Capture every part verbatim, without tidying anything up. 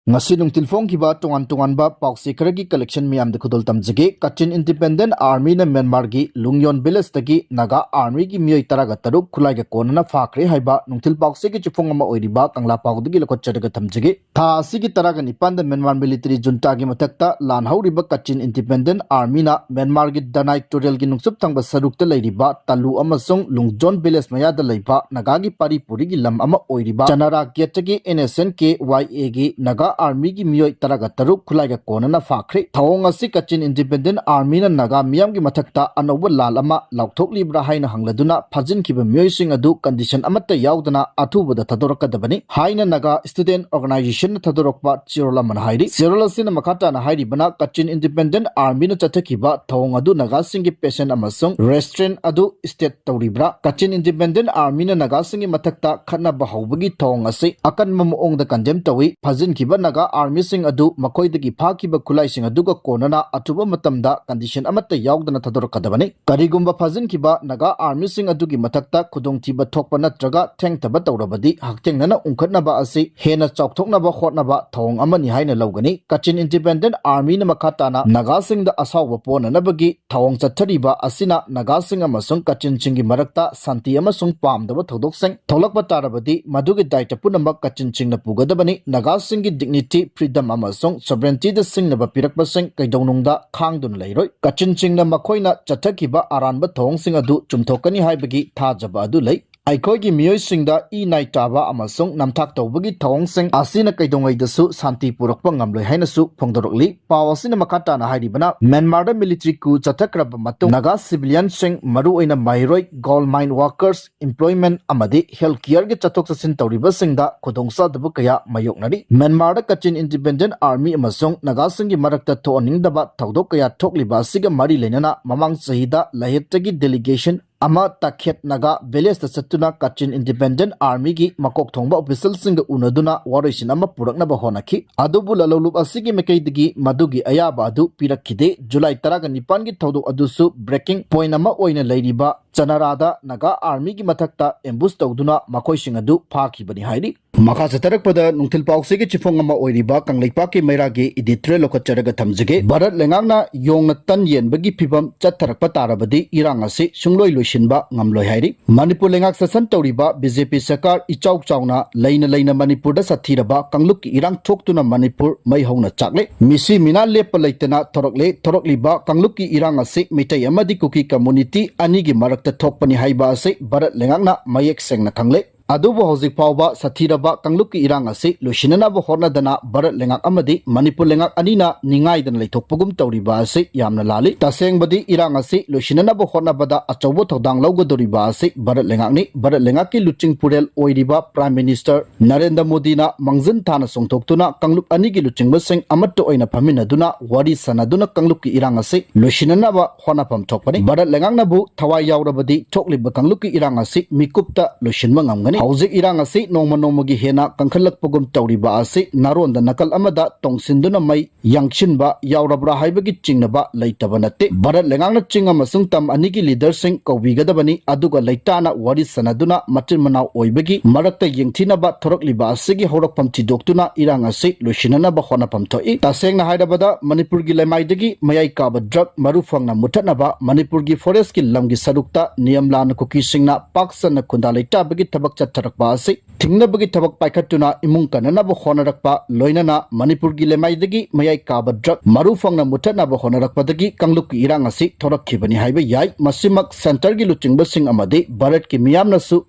ꯉꯁꯤ ꯅꯨꯡꯊꯤꯜ ꯐꯣꯡꯈꯤꯕ ꯇꯣꯉꯥꯟ ꯇꯣꯉꯥꯟꯕ ꯄꯥꯎꯆꯦ ꯈꯔꯒꯤ collection ꯃꯌꯥꯝꯗ ꯈꯨꯗꯣꯜ ꯇꯝꯖꯒꯦ꯫ Kachin Independent Armyꯅ ꯃ꯭ꯌꯥꯟꯃꯥꯔꯒꯤ ꯂꯨꯡꯌꯣꯟ villageꯇꯒꯤ ꯅꯥꯒꯥ Armyꯒꯤ ꯃꯤꯑꯣꯏ ꯇꯔꯥꯒ ꯇꯔꯨꯛ ꯈꯨꯠꯂꯥꯏꯒ ꯀꯣꯟꯅꯅ ꯐꯥꯈ꯭ꯔꯦ ꯍꯥꯏꯕ ꯅꯨꯡꯊꯤꯜ ꯄꯥꯎꯆꯦꯒꯤ ꯆꯤꯐꯣꯡ ꯑꯃ ꯑꯣꯏꯔꯤꯕ ꯀꯪꯂꯥ ꯄꯥꯎꯗꯒꯤ ꯂꯧꯈꯠꯆꯔꯒ ꯊꯝꯖꯒꯦ꯫ ꯊꯥ ꯑꯁꯤꯒꯤ ꯇꯔꯥꯒ ꯅꯤꯄꯥꯟꯗ ꯃ꯭ꯌꯥꯟꯃꯥꯔ military juntaꯒꯤ ꯃꯊꯛꯇ ꯂꯥꯟ ꯍꯧꯔꯤꯕ Kachin Independent Armyꯅ ꯃ꯭ꯌꯥꯟꯃꯥꯔꯒꯤ ꯗꯅꯥꯏ ꯇꯨꯔꯦꯜꯒꯤ ꯅꯨꯡꯆꯨꯞ ꯊꯪꯕ ꯁꯔꯨꯛꯇ ꯂꯩꯔꯤꯕ ꯇꯥꯂꯨ ꯑꯃꯁꯨꯡ ꯂꯨꯡꯖꯣꯟ village ꯃꯌꯥꯗ ꯂꯩꯕ ꯅꯥꯒꯥꯒꯤ ꯄꯥꯔꯤ ꯄꯨꯔꯤꯒꯤ ꯂꯝ ꯑꯃ ꯑꯣꯏꯔꯤꯕ ꯆꯅꯥꯔꯥ ꯒꯦꯠꯇꯒꯤ NSNKYAꯒꯤ ꯅꯥꯒꯥ Armyꯒꯤ ꯃꯤꯑꯣꯏ ꯇꯔꯥꯒ ꯇꯔꯨꯛ ꯈꯨꯠꯂꯥꯏꯒ ꯀꯣꯟꯅꯅ ꯐꯥꯈ꯭ꯔꯦ꯫ ꯊꯧꯑꯣꯡ ꯑꯁꯤ Kachin Independent Armyꯅ ꯅꯥꯒꯥ ꯃꯤꯌꯥꯝꯒꯤ ꯃꯊꯛꯇ ꯑꯅꯧꯕ ꯂꯥꯜ ꯑꯃ ꯂꯥꯎꯊꯣꯛꯂꯤꯕ꯭ꯔꯥ ꯍꯥꯏꯅ ꯍꯪꯂꯗꯨꯅ ꯐꯥꯖꯤꯟꯈꯤꯕ ꯃꯤꯑꯣꯏꯁꯤꯡ ꯑꯗꯨ condition ꯑꯃꯠꯇ ꯌꯥꯎꯗꯅ ꯑꯊꯨꯕꯗ ꯊꯥꯗꯣꯔꯛꯀꯗꯕꯅꯤ ꯍꯥꯏꯅ ꯅꯥꯒꯥ Student Organizationꯅ ꯊꯥꯗꯣꯔꯛꯄ ꯆꯦꯔꯣꯜ ꯑꯃꯅ ꯍꯥꯏꯔꯤ꯫ ꯆꯦꯔꯣꯜ ꯑꯁꯤꯅ ꯃꯈꯥ ꯇꯥꯅ ꯍꯥꯏꯔꯤꯕꯅ, Kachin Independent Armyꯅ ꯆꯠꯊꯈꯤꯕ ꯊꯧꯑꯣꯡ ꯑꯗꯨ ꯅꯥꯒꯥꯁꯤꯡꯒꯤ patient ꯑꯃꯁꯨꯡ restraint ꯑꯗꯨ state ꯇꯧꯔꯤꯕ꯭ꯔꯥ? Kachin Independent Armyꯅ ꯅꯥꯒꯥꯁꯤꯡꯒꯤ ꯃꯊꯛꯇ ꯈꯠꯅꯕ ꯍꯧꯕꯒꯤ ꯊꯧꯑꯣꯡ ꯑꯁꯤ ꯑꯀꯟꯕ ꯃꯑꯣꯡꯗ condemn ꯇꯧꯏ꯫ ꯐꯥꯖꯤꯟꯈꯤꯕ ꯅꯥꯒꯥ Armyꯁꯤꯡ ꯑꯗꯨ ꯃꯈꯣꯏꯗꯒꯤ ꯐꯥꯈꯤꯕ ꯈꯨꯠꯂꯥꯏꯁꯤꯡ ꯑꯗꯨꯒ ꯀꯣꯟꯅꯅ ꯑꯊꯨꯕ ꯃꯇꯝꯗ condition ꯑꯃꯠꯇ ꯌꯥꯎꯗꯅ ꯊꯥꯗꯣꯔꯛꯀꯗꯕꯅꯤ꯫ ꯀꯔꯤꯒꯨꯝꯕ ꯐꯥꯖꯤꯟꯈꯤꯕ ꯅꯥꯒꯥ Armyꯁꯤꯡ ꯑꯗꯨꯒꯤ ꯃꯊꯛꯇ ꯈꯨꯗꯣꯡꯊꯤꯕ ꯊꯣꯛꯄ ꯅꯠꯇ꯭ꯔꯒ ꯊꯦꯡꯊꯕ ꯇꯧꯔꯕꯗꯤ, ꯍꯛꯊꯦꯡꯅꯅ ꯎꯪꯈꯠꯅꯕ ꯑꯁꯤ ꯍꯦꯟꯅ ꯆꯥꯎꯊꯣꯛꯅꯕ ꯍꯣꯠꯅꯕ ꯊꯧꯑꯣꯡ ꯑꯃꯅꯤ ꯍꯥꯏꯅ ꯂꯧꯒꯅꯤ꯫ Kachin Independent Armyꯅ ꯃꯈꯥ ꯇꯥꯅ ꯅꯥꯒꯥꯁꯤꯡꯗ ꯑꯁꯥꯎꯕ ꯄꯣꯛꯅꯅꯕꯒꯤ ꯊꯧꯑꯣꯡ ꯆꯠꯊꯔꯤꯕ ꯑꯁꯤꯅ ꯅꯥꯒꯥꯁꯤꯡ ꯑꯃꯁꯨꯡ ꯀꯆꯤꯟꯁꯤꯡꯒꯤ ꯃꯔꯛꯇ ꯁꯥꯟꯇꯤ ꯑꯃꯁꯨꯡ ꯄꯥꯝꯗꯕ ꯊꯧꯗꯣꯛꯁꯤꯡ ꯊꯣꯛꯂꯛꯄ ꯇꯥꯔꯕꯗꯤ, ꯃꯗꯨꯒꯤ ꯗꯥꯏꯇ ꯄꯨꯝꯅꯃꯛ ꯀꯆꯤꯟꯁꯤꯡꯅ ꯄꯨꯒꯗꯕꯅꯤ꯫ ꯅꯥꯒꯥꯁꯤꯡꯒꯤ dignity, freedom ꯑꯃꯁꯨꯡ sovereigntyꯗ ꯁꯤꯡꯅꯕ ꯄꯤꯔꯛꯄꯁꯤꯡ ꯀꯩꯗꯧꯅꯨꯡꯗ ꯈꯥꯡꯗꯨꯅ ꯂꯩꯔꯣꯏ꯫ ꯀꯆꯤꯟꯁꯤꯡꯅ ꯃꯈꯣꯏꯅ ꯆꯠꯊꯈꯤꯕ ꯑꯔꯥꯟꯕ ꯊꯧꯑꯣꯡꯁꯤꯡ ꯑꯗꯨ ꯆꯨꯝꯊꯣꯛꯀꯅꯤ ꯍꯥꯏꯕꯒꯤ ꯊꯥꯖꯕ ꯑꯗꯨ ꯂꯩ꯫ ꯑꯩꯈꯣꯏꯒꯤ ꯃꯤꯑꯣꯏꯁꯤꯡꯗ ꯏ ꯅꯥꯏ ꯇꯥꯕ ꯑꯃꯁꯨꯡ ꯅꯝꯊꯥꯛ ꯇꯧꯕꯒꯤ ꯊꯧꯑꯣꯡꯁꯤꯡ ꯑꯁꯤꯅ ꯀꯩꯗꯧꯉꯩꯗꯁꯨ ꯁꯥꯟꯇꯤ ꯄꯨꯔꯛꯄ ꯉꯝꯂꯣꯏ ꯍꯥꯏꯅꯁꯨ ꯐꯣꯡꯗꯣꯔꯛꯂꯤ꯫ ꯄꯥꯎ ꯑꯁꯤꯅ ꯃꯈꯥ ꯇꯥꯅ ꯍꯥꯏꯔꯤꯕꯅ, ꯃ꯭ꯌꯥꯟꯃꯥꯔꯗ military coup ꯆꯠꯊꯈ꯭ꯔꯕ ꯃꯇꯨꯡ ꯅꯥꯒꯥ civilianꯁꯤꯡ, ꯃꯔꯨꯑꯣꯏꯅ ꯃꯍꯩꯔꯣꯏ, coal mine workers, employment ꯑꯃꯗꯤ health careꯒꯤ ꯆꯠꯊꯣꯛ ꯆꯠꯁꯤꯟ ꯇꯧꯔꯤꯕꯁꯤꯡꯗ ꯈꯨꯗꯣꯡꯆꯥꯗꯕ ꯀꯌꯥ ꯃꯥꯌꯣꯛꯅꯔꯤ꯫ ꯃ꯭ꯌꯥꯟꯃꯥꯔꯗ Kachin Independent Army ꯑꯃꯁꯨꯡ ꯅꯥꯒꯥꯁꯤꯡꯒꯤ ꯃꯔꯛꯇ ꯊꯣꯛꯍꯟꯅꯤꯡꯗꯕ ꯊꯧꯗꯣꯛ ꯀꯌꯥ ꯊꯣꯛꯂꯤꯕ ꯑꯁꯤꯒ ꯃꯔꯤ ꯂꯩꯅꯅ ꯃꯃꯥꯡ ꯆꯍꯤꯗ ꯂꯥꯏꯍꯠꯇꯒꯤ delegation ꯑꯃ ꯇꯈꯦꯠ ꯅꯥꯒꯥ villageꯇ ꯆꯠꯇꯨꯅ Kachin Independent Armyꯒꯤ ꯃꯀꯣꯛ ꯊꯣꯡꯕ officialꯁꯤꯡꯒ ꯎꯅꯗꯨꯅ ꯋꯥꯔꯣꯏꯁꯤꯟ ꯑꯃ ꯄꯨꯔꯛꯅꯕ ꯍꯣꯠꯅꯈꯤ꯫ ꯑꯗꯨꯕꯨ ꯂꯥꯂꯣꯡꯂꯨꯞ ꯑꯁꯤꯒꯤ ꯃꯥꯏꯀꯩꯗꯒꯤ ꯃꯗꯨꯒꯤ ꯑꯌꯥꯕ ꯑꯗꯨ ꯄꯤꯔꯛꯈꯤꯗꯦ꯫ ꯖꯨꯂꯥꯏ ꯇꯔꯥꯒ ꯅꯤꯄꯥꯟꯒꯤ ꯊꯧꯗꯣꯛ ꯑꯗꯨꯁꯨ breaking point ꯑꯃ ꯑꯣꯏꯅ ꯂꯩꯔꯤꯕ ꯆꯅꯥꯔꯥꯗ ꯅꯥꯒꯥ Armyꯒꯤ ꯃꯊꯛꯇ ambush ꯇꯧꯗꯨꯅ ꯃꯈꯣꯏꯁꯤꯡ ꯑꯗꯨ ꯐꯥꯈꯤꯕꯅꯤ ꯍꯥꯏꯔꯤ꯫ ꯃꯈꯥ ꯆꯠꯊꯔꯛꯄꯗ ꯅꯨꯡꯊꯤꯜ ꯄꯥꯎꯆꯦꯒꯤ ꯆꯤꯐꯣꯡ ꯑꯃ ꯑꯣꯏꯔꯤꯕ ꯀꯪꯂꯩꯄꯥꯛꯀꯤ ꯃꯩꯔꯥꯒꯤ editorial ꯂꯧꯈꯠꯆꯔꯒ ꯊꯝꯖꯒꯦ꯫ ꯚꯥꯔꯠ ꯂꯩꯉꯥꯛꯅ ꯌꯣꯡꯅ ꯇꯟ ꯌꯦꯟꯕꯒꯤ ꯐꯤꯕꯝ ꯆꯠꯊꯔꯛꯄ ꯇꯥꯔꯕꯗꯤ ꯏꯔꯥꯡ ꯑꯁꯤ ꯁꯨꯡꯂꯣꯏ ꯂꯣꯏꯁꯤꯟꯕ ꯉꯝꯂꯣꯏ ꯍꯥꯏꯔꯤ꯫ ꯃꯅꯤꯄꯨꯔ ꯂꯩꯉꯥꯛ ꯁꯥꯁꯟ ꯇꯧꯔꯤꯕ BJP ꯁꯔꯀꯥꯔ ꯏꯆꯥꯎ ꯆꯥꯎꯅ ꯂꯩꯅ ꯂꯩꯅ ꯃꯅꯤꯄꯨꯔꯗ ꯁꯥꯊꯤꯔꯕ ꯀꯥꯡꯂꯨꯞꯀꯤ ꯏꯔꯥꯡ ꯊꯣꯛꯇꯨꯅ ꯃꯅꯤꯄꯨꯔ ꯃꯩ ꯍꯧꯅ ꯆꯥꯛꯂꯦ꯫ ꯃꯤꯁꯤ ꯃꯤꯅꯥ ꯂꯦꯞꯄ ꯂꯩꯇꯅ ꯊꯣꯔꯛꯂꯦ꯫ ꯊꯣꯔꯛꯂꯤꯕ ꯀꯥꯡꯂꯨꯞꯀꯤ ꯏꯔꯥꯡ ꯑꯁꯤ ꯃꯤꯇꯩ ꯑꯃꯗꯤ ꯀꯨꯀꯤ community ꯑꯅꯤꯒꯤ ꯃꯔꯛꯇ ꯊꯣꯛꯄꯅꯤ ꯍꯥꯏꯕ ꯑꯁꯤ ꯚꯥꯔꯠ ꯂꯩꯉꯥꯛꯅ ꯃꯌꯦꯛ ꯁꯦꯡꯅ ꯈꯪꯂꯦ꯫ ꯑꯗꯨꯕꯨ ꯍꯧꯖꯤꯛ ꯐꯥꯎꯕ ꯁꯥꯊꯤꯔꯕ ꯀꯥꯡꯂꯨꯞꯀꯤ ꯏꯔꯥꯡ ꯑꯁꯤ ꯂꯣꯏꯁꯤꯟꯅꯅꯕ ꯍꯣꯠꯅꯗꯅ ꯚꯥꯔꯠ ꯂꯩꯉꯥꯛ ꯑꯃꯗꯤ ꯃꯅꯤꯄꯨꯔ ꯂꯩꯉꯥꯛ ꯑꯅꯤꯅ ꯅꯤꯡꯉꯥꯏꯗꯅ ꯂꯩꯊꯣꯛꯄꯒꯨꯝ ꯇꯧꯔꯤꯕ ꯑꯁꯤ ꯌꯥꯝꯅ ꯂꯥꯜꯂꯤ꯫ ꯇꯁꯦꯡꯕꯗꯤ ꯏꯔꯥꯡ ꯑꯁꯤ ꯂꯣꯏꯁꯤꯟꯅꯅꯕ ꯍꯣꯠꯅꯕꯗ ꯑꯆꯧꯕ ꯊꯧꯗꯥꯡ ꯂꯧꯒꯗꯧꯔꯤꯕ ꯑꯁꯤ ꯚꯥꯔꯠ ꯂꯩꯉꯥꯛꯅꯤ꯫ ꯚꯥꯔꯠ ꯂꯩꯉꯥꯛꯀꯤ ꯂꯨꯆꯤꯡ ꯄꯨꯔꯦꯜ ꯑꯣꯏꯔꯤꯕ Prime Minister ꯅꯔꯦꯟꯗ꯭ꯔ ꯃꯣꯗꯤꯅ ꯃꯥꯡꯖꯤꯟ ꯊꯥꯅ ꯆꯣꯡꯊꯣꯛꯇꯨꯅ ꯀꯥꯡꯂꯨꯞ ꯑꯅꯤꯒꯤ ꯂꯨꯆꯤꯡꯕꯁꯤꯡ ꯑꯃꯠꯇ ꯑꯣꯏꯅ ꯐꯝꯃꯤꯟꯅꯗꯨꯅ ꯋꯥꯔꯤ ꯁꯥꯟꯅꯗꯨꯅ ꯀꯥꯡꯂꯨꯞꯀꯤ ꯏꯔꯥꯡ ꯑꯁꯤ ꯂꯣꯏꯁꯤꯟꯅꯅꯕ ꯍꯣꯠꯅꯐꯝ ꯊꯣꯛꯄꯅꯤ꯫ ꯚꯥꯔꯠ ꯂꯩꯉꯥꯛꯅꯕꯨ ꯊꯋꯥꯏ ꯌꯥꯎꯔꯕꯗꯤ ꯊꯣꯛꯂꯤꯕ ꯀꯥꯡꯂꯨꯞꯀꯤ ꯏꯔꯥꯡ ꯑꯁꯤ ꯃꯤꯀꯨꯞꯇ ꯂꯣꯏꯁꯤꯟꯕ ꯉꯝꯒꯅꯤ꯫ ꯍꯧꯖꯤꯛ ꯏꯔꯥꯡ ꯑꯁꯤ ꯅꯣꯡꯃ ꯅꯣꯡꯃꯒꯤ ꯍꯦꯟꯅ ꯀꯟꯈꯠꯂꯛꯄꯒꯨꯝ ꯇꯧꯔꯤꯕ ꯑꯁꯤ ꯅꯥꯔꯣꯟꯗ ꯅꯥꯀꯜ ꯑꯃꯗ ꯇꯣꯡꯁꯤꯟꯗꯨꯅ ꯃꯩ ꯌꯥꯡꯁꯤꯟꯕ ꯌꯥꯎꯔꯕ꯭ꯔꯥ ꯍꯥꯏꯕꯒꯤ ꯆꯤꯡꯅꯕ ꯂꯩꯇꯕ ꯅꯠꯇꯦ꯫ ꯚꯥꯔꯠ ꯂꯩꯉꯥꯛꯅ ꯆꯤꯡ ꯑꯃꯁꯨꯡ ꯇꯝ ꯑꯅꯤꯒꯤ leaderꯁꯤꯡ ꯀꯧꯕꯤꯒꯗꯕꯅꯤ, ꯑꯗꯨꯒ ꯂꯩꯇꯥꯅ ꯋꯥꯔꯤ ꯁꯥꯟꯅꯗꯨꯅ ꯃꯆꯤꯟ ꯃꯅꯥꯎ ꯑꯣꯏꯕꯒꯤ ꯃꯔꯛꯇ ꯌꯦꯡꯊꯤꯅꯕ ꯊꯣꯔꯛꯂꯤꯕ ꯑꯁꯤꯒꯤ ꯍꯧꯔꯛꯐꯝ ꯊꯤꯗꯣꯛꯇꯨꯅ ꯏꯔꯥꯡ ꯑꯁꯤ ꯂꯣꯏꯁꯤꯟꯅꯅꯕ ꯍꯣꯠꯅꯐꯝ ꯊꯣꯛꯏ꯫ ꯇꯁꯦꯡꯅ ꯍꯥꯏꯔꯕꯗ ꯃꯅꯤꯄꯨꯔꯒꯤ ꯂꯩꯃꯥꯏꯗꯒꯤ ꯃꯌꯥꯏ ꯀꯥꯕ drug ꯃꯔꯨ ꯐꯪꯅ ꯃꯨꯠꯊꯠꯅꯕ ꯃꯅꯤꯄꯨꯔꯒꯤ forestꯀꯤ ꯂꯝꯒꯤ ꯁꯔꯨꯛꯇ ꯅꯤꯌꯝ ꯂꯥꯟꯅ ꯀꯨꯀꯤꯁꯤꯡꯅ ꯄꯥꯛ ꯁꯟꯅ ꯈꯨꯟꯗꯥ ꯂꯩꯇꯥꯕꯒꯤ ꯊꯕꯛ ꯆꯠꯊꯔꯛꯄ ꯑꯁꯤ ꯊꯤꯡꯅꯕꯒꯤ ꯊꯕꯛ ꯄꯥꯏꯈꯠꯇꯨꯅ ꯏꯃꯨꯡ ꯀꯟꯅꯅꯕ ꯍꯣꯠꯅꯔꯛꯄ, ꯂꯣꯏꯅꯅ ꯃꯅꯤꯄꯨꯔꯒꯤ ꯂꯩꯃꯥꯏꯗꯒꯤ ꯃꯌꯥꯏ ꯀꯥꯕ drug ꯃꯔꯨ ꯐꯪꯅ ꯃꯨꯠꯊꯠꯅꯕ ꯍꯣꯠꯅꯔꯛꯄꯗꯒꯤ ꯀꯥꯡꯂꯨꯞꯀꯤ ꯏꯔꯥꯡ ꯑꯁꯤ ꯊꯣꯔꯛꯈꯤꯕꯅꯤ ꯍꯥꯏꯕ ꯌꯥꯏ꯫ ꯃꯁꯤꯃꯛ centreꯒꯤ ꯂꯨꯆꯤꯡꯕꯁꯤꯡ ꯑꯃꯗꯤ ꯚꯥꯔꯠꯀꯤ ꯃꯤꯌꯥꯝꯅꯁꯨ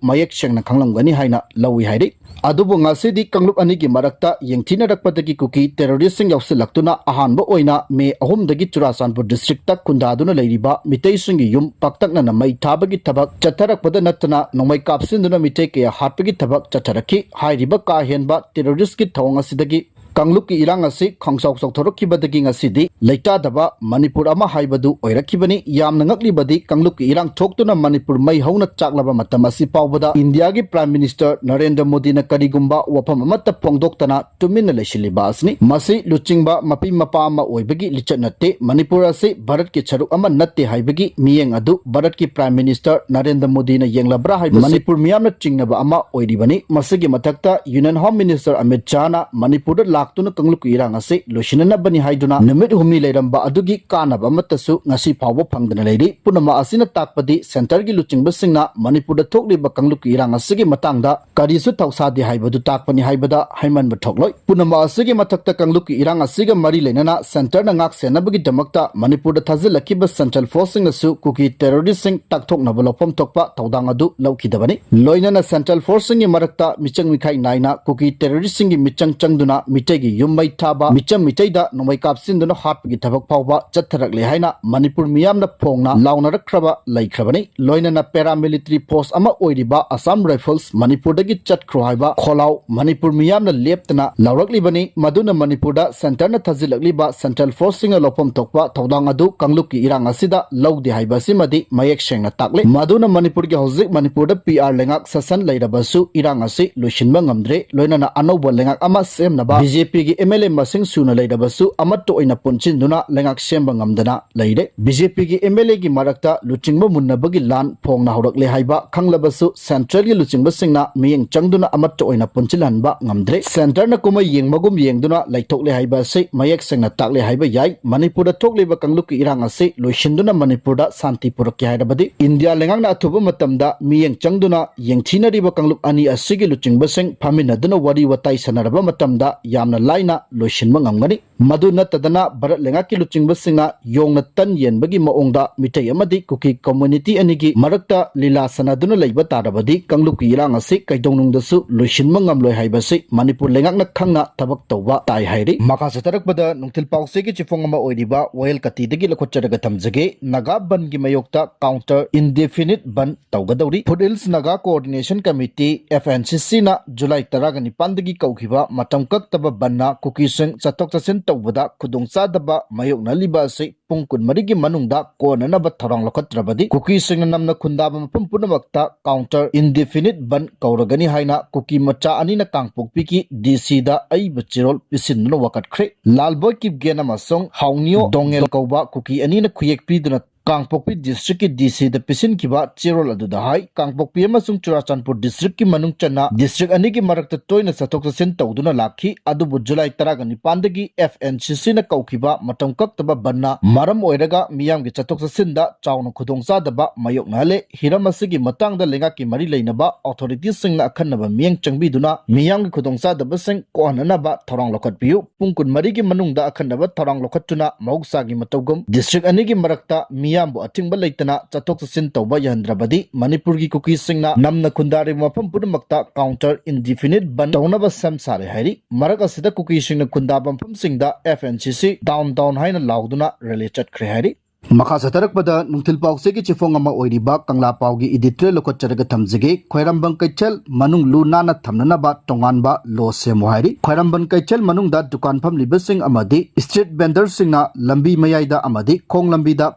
ꯃꯌꯦꯛ ꯁꯦꯡꯅ ꯈꯪꯂꯝꯒꯅꯤ ꯍꯥꯏꯅ ꯂꯧꯏ ꯍꯥꯏꯔꯤ꯫ ꯑꯗꯨꯕꯨ ꯉꯁꯤꯗꯤ ꯀꯥꯡꯂꯨꯞ ꯑꯅꯤꯒꯤ ꯃꯔꯛꯇ ꯌꯦꯡꯊꯤꯅꯔꯛꯄꯗꯒꯤ ꯀꯨꯀꯤ terroristꯁꯤꯡ ꯌꯥꯎꯁꯤꯜꯂꯛꯇꯨꯅ ꯑꯍꯥꯟꯕ ꯑꯣꯏꯅ ꯃꯦ ꯑꯍꯨꯝꯗꯒꯤ ꯆꯨꯔꯥꯆꯥꯟꯄꯨꯔ districtꯇ ꯈꯨꯟꯗꯥꯗꯨꯅ ꯂꯩꯔꯤꯕ ꯃꯤꯇꯩꯁꯤꯡꯒꯤ ꯌꯨꯝ ꯄꯥꯛꯇꯛꯅꯅ ꯃꯩ ꯊꯥꯕꯒꯤ ꯊꯕꯛ ꯆꯠꯊꯔꯛꯄꯗ ꯅꯠꯇꯅ ꯅꯣꯡꯃꯩ ꯀꯥꯞꯁꯤꯟꯗꯨꯅ ꯃꯤꯇꯩ ꯀꯌꯥ ꯍꯥꯠꯄꯒꯤ ꯊꯕꯛ ꯆꯠꯊꯔꯛꯈꯤ꯫ ꯍꯥꯏꯔꯤꯕ ꯀꯥ ꯍꯦꯟꯕ terroristꯀꯤ ꯊꯧꯑꯣꯡ ꯑꯁꯤꯗꯒꯤ ꯀꯥꯡꯂꯨꯞꯀꯤ ꯏꯔꯥꯡ ꯑꯁꯤ ꯈꯪꯁꯥꯎ ꯆꯥꯎꯊꯣꯔꯛꯈꯤꯕꯗꯒꯤ ꯉꯁꯤꯗꯤ ꯂꯩꯇꯥꯗꯕ ꯃꯅꯤꯄꯨꯔ ꯑꯃ ꯍꯥꯏꯕꯗꯨ ꯑꯣꯏꯔꯛꯈꯤꯕꯅꯤ꯫ ꯌꯥꯝꯅ ꯉꯛꯂꯤꯕꯗꯤ ꯀꯥꯡꯂꯨꯞꯀꯤ ꯏꯔꯥꯡ ꯊꯣꯛꯇꯨꯅ ꯃꯅꯤꯄꯨꯔ ꯃꯩ ꯍꯧꯅ ꯆꯥꯛꯂꯕ ꯃꯇꯝ ꯑꯁꯤ ꯐꯥꯎꯕꯗ ꯏꯟꯗꯤꯌꯥꯒꯤ Prime Minister ꯅꯔꯦꯟꯗ꯭ꯔ ꯃꯣꯗꯤꯅ ꯀꯔꯤꯒꯨꯝꯕ ꯋꯥꯐꯝ ꯑꯃꯠꯇ ꯐꯣꯡꯗꯣꯛꯇꯅ ꯇꯨꯃꯤꯟꯅ ꯂꯩꯁꯤꯜꯂꯤꯕ ꯑꯁꯤꯅꯤ꯫ ꯃꯁꯤ ꯂꯨꯆꯤꯡꯕ ꯃꯄꯤ ꯃꯄꯥ ꯑꯃ ꯑꯣꯏꯕꯒꯤ ꯂꯤꯆꯠ ꯅꯠꯇꯦ꯫ ꯃꯅꯤꯄꯨꯔ ꯑꯁꯤ ꯚꯥꯔꯠꯀꯤ ꯁꯔꯨꯛ ꯑꯃ ꯅꯠꯇꯦ ꯍꯥꯏꯕꯒꯤ ꯃꯤꯠꯌꯦꯡ ꯑꯗꯨ ꯚꯥꯔꯠꯀꯤ Prime Minister ꯅꯔꯦꯟꯗ꯭ꯔ ꯃꯣꯗꯤꯅ ꯌꯦꯡꯂꯕ꯭ꯔꯥ ꯍꯥꯏꯕꯁꯤ ꯃꯅꯤꯄꯨꯔ ꯃꯤꯌꯥꯝꯅ ꯆꯤꯡꯅꯕ ꯑꯃ ꯑꯣꯏꯔꯤꯕꯅꯤ꯫ ꯃꯁꯤꯒꯤ ꯃꯊꯛꯇ Union Home Minister ꯑꯃꯤꯠ ꯁꯥꯍꯅ ꯃꯅꯤꯄꯨꯔꯗ ꯂꯥꯛꯇꯨꯅ ꯀꯥꯡꯂꯨꯞꯀꯤ ꯏꯔꯥꯡ ꯑꯁꯤ ꯂꯣꯏꯁꯤꯟꯅꯅꯕꯅꯤ ꯍꯥꯏꯗꯨꯅ ꯅꯨꯃꯤꯠ ꯍꯨꯝꯅꯤ ꯂꯩꯔꯝꯕ ꯑꯗꯨꯒꯤ ꯀꯥꯟꯅꯕ ꯑꯃꯠꯇꯁꯨ ꯉꯁꯤ ꯐꯥꯎꯕ ꯐꯪꯗꯅ ꯂꯩꯔꯤ꯫ ꯄꯨꯝꯅꯃꯛ ꯑꯁꯤꯅ ꯇꯥꯛꯄꯗꯤ centreꯒꯤ ꯂꯨꯆꯤꯡꯕꯁꯤꯡꯅ ꯃꯅꯤꯄꯨꯔꯗ ꯊꯣꯛꯂꯤꯕ ꯀꯥꯡꯂꯨꯞꯀꯤ ꯏꯔꯥꯡ ꯑꯁꯤꯒꯤ ꯃꯇꯥꯡꯗ ꯀꯔꯤꯁꯨ ꯊꯧꯁꯥꯗꯦ ꯍꯥꯏꯕꯗꯨ ꯇꯥꯛꯄꯅꯤ ꯍꯥꯏꯕꯗ ꯍꯥꯏꯃꯟꯕ ꯊꯣꯛꯂꯣꯏ꯫ ꯄꯨꯝꯅꯃꯛ ꯑꯁꯤꯒꯤ ꯃꯊꯛꯇ ꯀꯥꯡꯂꯨꯞꯀꯤ ꯏꯔꯥꯡ ꯑꯁꯤꯒ ꯃꯔꯤ ꯂꯩꯅꯅ centreꯅ ꯉꯥꯛ ꯁꯦꯟꯅꯕꯒꯤꯗꯃꯛꯇ ꯃꯅꯤꯄꯨꯔꯗ ꯊꯥꯖꯤꯜꯂꯛꯈꯤꯕ central forceꯁꯤꯡꯅꯁꯨ ꯀꯨꯀꯤ terroristꯁꯤꯡ ꯇꯥꯛꯊꯣꯛꯅꯕ ꯂꯧꯐꯝ ꯊꯣꯛꯄ ꯊꯧꯗꯥꯡ ꯑꯗꯨ ꯂꯧꯈꯤꯗꯕꯅꯤ꯫ ꯂꯣꯏꯅꯅ central forceꯁꯤꯡꯒꯤ ꯃꯔꯛꯇ ꯃꯤꯆꯪ ꯃꯤꯈꯥꯏ ꯅꯥꯏꯅ ꯀꯨꯀꯤ terroristꯁꯤꯡꯒꯤ ꯃꯤꯆꯪ ꯆꯪꯗꯨꯅ ꯃꯤꯇꯩꯒꯤ ꯌꯨꯝ ꯃꯩ ꯊꯥꯕ, ꯃꯤꯆꯝ ꯃꯤꯇꯩꯗ ꯅꯣꯡꯃꯩ ꯀꯥꯞꯁꯤꯟꯗꯨꯅ ꯍꯥꯠꯄꯒꯤ ꯊꯕꯛ ꯐꯥꯎꯕ ꯆꯠꯊꯔꯛꯂꯦ ꯍꯥꯏꯅ ꯃꯅꯤꯄꯨꯔ ꯃꯤꯌꯥꯝꯅ ꯐꯣꯡꯅ ꯂꯥꯎꯅꯔꯛꯈ꯭ꯔꯕ ꯂꯩꯈ꯭ꯔꯕꯅꯤ꯫ ꯂꯣꯏꯅꯅ paramilitary force ꯑꯃ ꯑꯣꯏꯔꯤꯕ Assam Rifles ꯃꯅꯤꯄꯨꯔꯗꯒꯤ ꯆꯠꯈ꯭ꯔꯣ ꯍꯥꯏꯕ ꯈꯣꯜꯂꯥꯎ ꯃꯅꯤꯄꯨꯔ ꯃꯤꯌꯥꯝꯅ ꯂꯦꯞꯇꯅ ꯂꯥꯎꯔꯛꯂꯤꯕꯅꯤ꯫ ꯃꯗꯨꯅ ꯃꯅꯤꯄꯨꯔꯗ centreꯅ ꯊꯥꯖꯤꯜꯂꯛꯂꯤꯕ central forceꯁꯤꯡꯅ ꯂꯧꯐꯝ ꯊꯣꯛꯄ ꯊꯧꯗꯥꯡ ꯑꯗꯨ ꯀꯥꯡꯂꯨꯞꯀꯤ ꯏꯔꯥꯡ ꯑꯁꯤꯗ ꯂꯧꯗꯦ ꯍꯥꯏꯕ ꯑꯁꯤꯃꯗꯤ ꯃꯌꯦꯛ ꯁꯦꯡꯅ ꯇꯥꯛꯂꯤ꯫ ꯃꯗꯨꯅ ꯃꯅꯤꯄꯨꯔꯒꯤ ꯍꯧꯖꯤꯛ ꯃꯅꯤꯄꯨꯔꯗ P R ꯂꯩꯉꯥꯛ ꯁꯥꯁꯟ ꯂꯩꯔꯕꯁꯨ ꯏꯔꯥꯡ ꯑꯁꯤ ꯂꯣꯏꯁꯤꯟꯕ ꯉꯝꯗ꯭ꯔꯦ꯫ ꯂꯣꯏꯅꯅ ꯑꯅꯧꯕ ꯂꯩꯉꯥꯛ ꯑꯃ ꯁꯦꯝꯅꯕ BJPꯒꯤ MLA ꯃꯁꯤꯡ ꯁꯨꯅ ꯂꯩꯔꯕꯁꯨ ꯑꯃꯠꯇ ꯑꯣꯏꯅ ꯄꯨꯟꯁꯤꯟꯗꯨꯅ ꯂꯩꯉꯥꯛ ꯁꯦꯝꯕ ꯉꯝꯗꯅ ꯂꯩꯔꯦ꯫ BJPꯒꯤ MLAꯒꯤ ꯃꯔꯛꯇ ꯂꯨꯆꯤꯡꯕ ꯃꯨꯟꯅꯕꯒꯤ ꯂꯥꯟ ꯐꯣꯡꯅ ꯍꯧꯔꯛꯂꯦ ꯍꯥꯏꯕ ꯈꯪꯂꯕꯁꯨ centreꯒꯤ ꯂꯨꯆꯤꯡꯕꯁꯤꯡꯅ ꯃꯤꯠꯌꯦꯡ ꯆꯪꯗꯨꯅ ꯑꯃꯠꯇ ꯑꯣꯏꯅ ꯄꯨꯟꯁꯤꯜꯍꯟꯕ ꯉꯝꯗ꯭ꯔꯦ꯫ Centreꯅ ꯀꯨꯝꯍꯩ ꯌꯦꯡꯕꯒꯨꯝ ꯌꯦꯡꯗꯨꯅ ꯂꯩꯊꯣꯛꯂꯦ ꯍꯥꯏꯕ ꯑꯁꯤ ꯃꯌꯦꯛ ꯁꯦꯡꯅ ꯇꯥꯛꯂꯦ ꯍꯥꯏꯕ ꯌꯥꯏ꯫ ꯃꯅꯤꯄꯨꯔꯗ ꯊꯣꯛꯂꯤꯕ ꯀꯥꯡꯂꯨꯞꯀꯤ ꯏꯔꯥꯡ ꯑꯁꯤ ꯂꯣꯏꯁꯤꯟꯗꯨꯅ ꯃꯅꯤꯄꯨꯔꯗ ꯁꯥꯟꯇꯤ ꯄꯨꯔꯛꯀꯦ ꯍꯥꯏꯔꯕꯗꯤ ꯏꯟꯗꯤꯌꯥ ꯂꯩꯉꯥꯛꯅ ꯑꯊꯨꯕ ꯃꯇꯝꯗ ꯃꯤꯠꯌꯦꯡ ꯆꯪꯗꯨꯅ ꯌꯦꯡꯊꯤꯅꯔꯤꯕ ꯀꯥꯡꯂꯨꯞ ꯑꯅꯤ ꯑꯁꯤꯒꯤ ꯂꯨꯆꯤꯡꯕꯁꯤꯡ ꯐꯝꯃꯤꯟꯅꯗꯨꯅ ꯋꯥꯔꯤ ꯋꯥꯇꯥꯏ ꯁꯥꯟꯅꯔꯕ ꯃꯇꯝꯗ ꯌꯥꯝꯅ ꯂꯥꯏꯅ ꯂꯣꯏꯁꯤꯟꯕ ꯉꯝꯒꯅꯤ꯫ ꯃꯗꯨ ꯅꯠꯇꯗꯅ ꯚꯥꯔꯠ ꯂꯩꯉꯥꯛꯀꯤ ꯂꯨꯆꯤꯡꯕꯁꯤꯡꯅ ꯌꯣꯡꯅ ꯇꯟ ꯌꯦꯟꯕꯒꯤ ꯃꯑꯣꯡꯗ ꯃꯤꯇꯩ ꯑꯃꯗꯤ ꯀꯨꯀꯤ community ꯑꯅꯤꯒꯤ ꯃꯔꯛꯇ ꯂꯤꯂꯥ ꯁꯥꯟꯅꯗꯨꯅ ꯂꯩꯕ ꯇꯥꯔꯕꯗꯤ ꯀꯥꯡꯂꯨꯞꯀꯤ ꯏꯔꯥꯡ ꯑꯁꯤ ꯀꯩꯗꯧꯅꯨꯡꯗꯁꯨ ꯂꯣꯏꯁꯤꯟꯕ ꯉꯝꯂꯣꯏ ꯍꯥꯏꯕꯁꯤ ꯃꯅꯤꯄꯨꯔ ꯂꯩꯉꯥꯛꯅ ꯈꯪꯅ ꯊꯕꯛ ꯇꯧꯕ ꯇꯥꯏ ꯍꯥꯏꯔꯤ꯫ ꯃꯈꯥ ꯆꯠꯊꯔꯛꯄꯗ ꯅꯨꯡꯊꯤꯜ ꯄꯥꯎꯆꯦꯒꯤ ꯆꯤꯐꯣꯡ ꯑꯃ ꯑꯣꯏꯔꯤꯕ ꯋꯥꯌꯦꯜ ꯀꯥꯇꯤꯗꯒꯤ ꯂꯧꯈꯠꯆꯔꯒ ꯊꯝꯖꯒꯦ꯫ ꯅꯥꯒꯥ ꯕꯟꯒꯤ ꯃꯥꯌꯣꯛꯇ counter indefinite ꯕꯟ ꯇꯧꯒꯗꯧꯔꯤ꯫ Foothills Naga Coordination Committee, F N C C ꯅ ꯖꯨꯂꯥꯏ ꯇꯔꯥꯒ ꯅꯤꯄꯥꯟꯗꯒꯤ ꯀꯧꯈꯤꯕ ꯃꯇꯝ ꯀꯛꯇꯕ ꯕꯟꯅ ꯀꯨꯀꯤꯁꯤꯡ ꯆꯠꯊꯣꯛ ꯆꯠꯁꯤꯟ ꯇꯧꯕꯗ ꯈꯨꯗꯣꯡꯆꯥꯗꯕ ꯃꯥꯌꯣꯛꯅꯍꯜꯂꯤꯕ ꯑꯁꯤ ꯄꯨꯡ ꯀꯨꯟꯃꯔꯤꯒꯤ ꯃꯅꯨꯡꯗ ꯀꯣꯟꯅꯅꯕ ꯊꯧꯔꯥꯡ ꯂꯧꯈꯠꯇ꯭ꯔꯕꯗꯤ ꯀꯨꯀꯤꯁꯤꯡꯅ ꯅꯝꯅ ꯈꯨꯟꯗꯥꯕ ꯃꯐꯝ ꯄꯨꯝꯅꯃꯛꯇ counter indefinite ꯕꯟ ꯀꯧꯔꯒꯅꯤ ꯍꯥꯏꯅ ꯀꯨꯀꯤ ꯃꯆꯥ ꯑꯅꯤꯅ ꯀꯥꯡꯄꯣꯛꯄꯤꯒꯤ D C ꯗ ꯑꯏꯕ ꯆꯦꯔꯣꯜ ꯄꯤꯁꯤꯟꯗꯨꯅ ꯋꯥꯀꯠꯈ꯭ꯔꯦ꯫ ꯂꯥꯜꯕꯣꯏ ꯀꯤꯞꯒꯦꯟ ꯑꯃꯁꯨꯡ ꯍꯥꯎꯅꯤꯌꯣ ꯗꯣꯉꯦꯜ ꯀꯧꯕ ꯀꯨꯀꯤ ꯑꯅꯤꯅ ꯈꯨꯌꯦꯛ ꯄꯤꯗꯨꯅ ꯀꯥꯡꯄꯣꯛꯄꯤ district ꯀꯤ D C ꯗ ꯄꯤꯁꯤꯟꯈꯤꯕ ꯆꯦꯔꯣꯜ ꯑꯗꯨꯗ ꯍꯥꯏ, ꯀꯥꯡꯄꯣꯛꯄꯤ ꯑꯃꯁꯨꯡ ꯆꯨꯔꯥꯆꯥꯟꯄꯨꯔ district ꯀꯤ ꯃꯅꯨꯡ ꯆꯟꯅ district ꯑꯅꯤꯒꯤ ꯃꯔꯛꯇ ꯇꯣꯏꯅ ꯆꯠꯊꯣꯛ ꯆꯠꯁꯤꯟ ꯇꯧꯗꯨꯅ ꯂꯥꯛꯈꯤ, ꯑꯗꯨꯕꯨ ꯖꯨꯂꯥꯏ ꯇꯔꯥꯒ ꯅꯤꯄꯥꯟꯗꯒꯤ F N C C ꯅ ꯀꯧꯈꯤꯕ ꯃꯇꯝ ꯀꯛꯇꯕ ꯕꯟꯅ ꯃꯔꯝ ꯑꯣꯏꯔꯒ ꯃꯤꯌꯥꯝꯒꯤ ꯆꯠꯊꯣꯛ ꯆꯠꯁꯤꯟꯗ ꯆꯥꯎꯅ ꯈꯨꯗꯣꯡꯆꯥꯗꯕ ꯃꯥꯌꯣꯛꯅꯍꯜꯂꯦ꯫ ꯍꯤꯔꯝ ꯑꯁꯤꯒꯤ ꯃꯇꯥꯡꯗ ꯂꯩꯉꯥꯛꯀꯤ ꯃꯔꯤ ꯂꯩꯅꯕ authority ꯁꯤꯡꯅ ꯑꯈꯟꯅꯕ ꯃꯤꯠꯌꯦꯡ ꯆꯪꯕꯤꯗꯨꯅ ꯃꯤꯌꯥꯝꯒꯤ ꯈꯨꯗꯣꯡꯆꯥꯗꯕꯁꯤꯡ ꯀꯣꯛꯍꯟꯅꯅꯕ ꯊꯧꯔꯥꯡ ꯂꯧꯈꯠꯄꯤꯌꯨ꯫ ꯄꯨꯡ ꯀꯨꯟꯃꯔꯤꯒꯤ ꯃꯅꯨꯡꯗ ꯑꯈꯟꯅꯕ ꯊꯧꯔꯥꯡ ꯂꯧꯈꯠꯇꯨꯅ ꯃꯍꯧꯁꯥꯒꯤ ꯃꯇꯧꯒꯨꯝ district ꯑꯅꯤꯒꯤ ꯃꯔꯛꯇ ꯃꯤꯌꯥꯝꯕꯨ ꯑꯊꯤꯡꯕ ꯂꯩꯇꯅ ꯆꯠꯊꯣꯛ ꯆꯠꯁꯤꯟ ꯇꯧꯕ ꯌꯥꯍꯟꯗ꯭ꯔꯕꯗꯤ ꯃꯅꯤꯄꯨꯔꯒꯤ ꯀꯨꯀꯤꯁꯤꯡꯅ ꯅꯝꯅ ꯈꯨꯟꯗꯥꯔꯤꯕ ꯃꯐꯝ ꯄꯨꯝꯅꯃꯛꯇ counter indefinite ꯕꯟ ꯇꯧꯅꯕ ꯁꯦꯝ ꯁꯥꯔꯦ ꯍꯥꯏꯔꯤ꯫ ꯃꯔꯛ ꯑꯁꯤꯗ ꯀꯨꯀꯤꯁꯤꯡꯅ ꯈꯨꯟꯗꯥꯕ ꯃꯐꯝꯁꯤꯡꯗ F N C C down down ꯍꯥꯏꯅ ꯂꯥꯎꯗꯨꯅ rally ꯆꯠꯈ꯭ꯔꯦ ꯍꯥꯏꯔꯤ꯫ ꯃꯈꯥ ꯆꯠꯊꯔꯛꯄꯗ ꯅꯨꯡꯊꯤꯜ ꯄꯥꯎꯆꯦꯒꯤ ꯆꯤꯐꯣꯡ ꯑꯃ ꯑꯣꯏꯔꯤꯕ ꯀꯪꯂꯥ ꯄꯥꯎꯒꯤ editorial ꯂꯧꯈꯠꯆꯔꯒ ꯊꯝꯖꯒꯦ꯫ ꯈ꯭ꯋꯥꯏꯔꯝꯕꯟ ꯀꯩꯊꯦꯜ ꯃꯅꯨꯡ ꯂꯨ ꯅꯥꯟꯅ ꯊꯝꯅꯅꯕ ꯇꯣꯉꯥꯟꯕ law ꯁꯦꯝꯃꯨ ꯍꯥꯏꯔꯤ꯫ ꯈ꯭ꯋꯥꯏꯔꯝꯕꯟ ꯀꯩꯊꯦꯜ ꯃꯅꯨꯡꯗ ꯗꯨꯀꯥꯟ ꯐꯝꯂꯤꯕꯁꯤꯡ ꯑꯃꯗꯤ street vendor ꯁꯤꯡꯅ ꯂꯝꯕꯤ ꯃꯌꯥꯏꯗ ꯑꯃꯗꯤ ꯈꯣꯡ ꯂꯝꯕꯤꯗ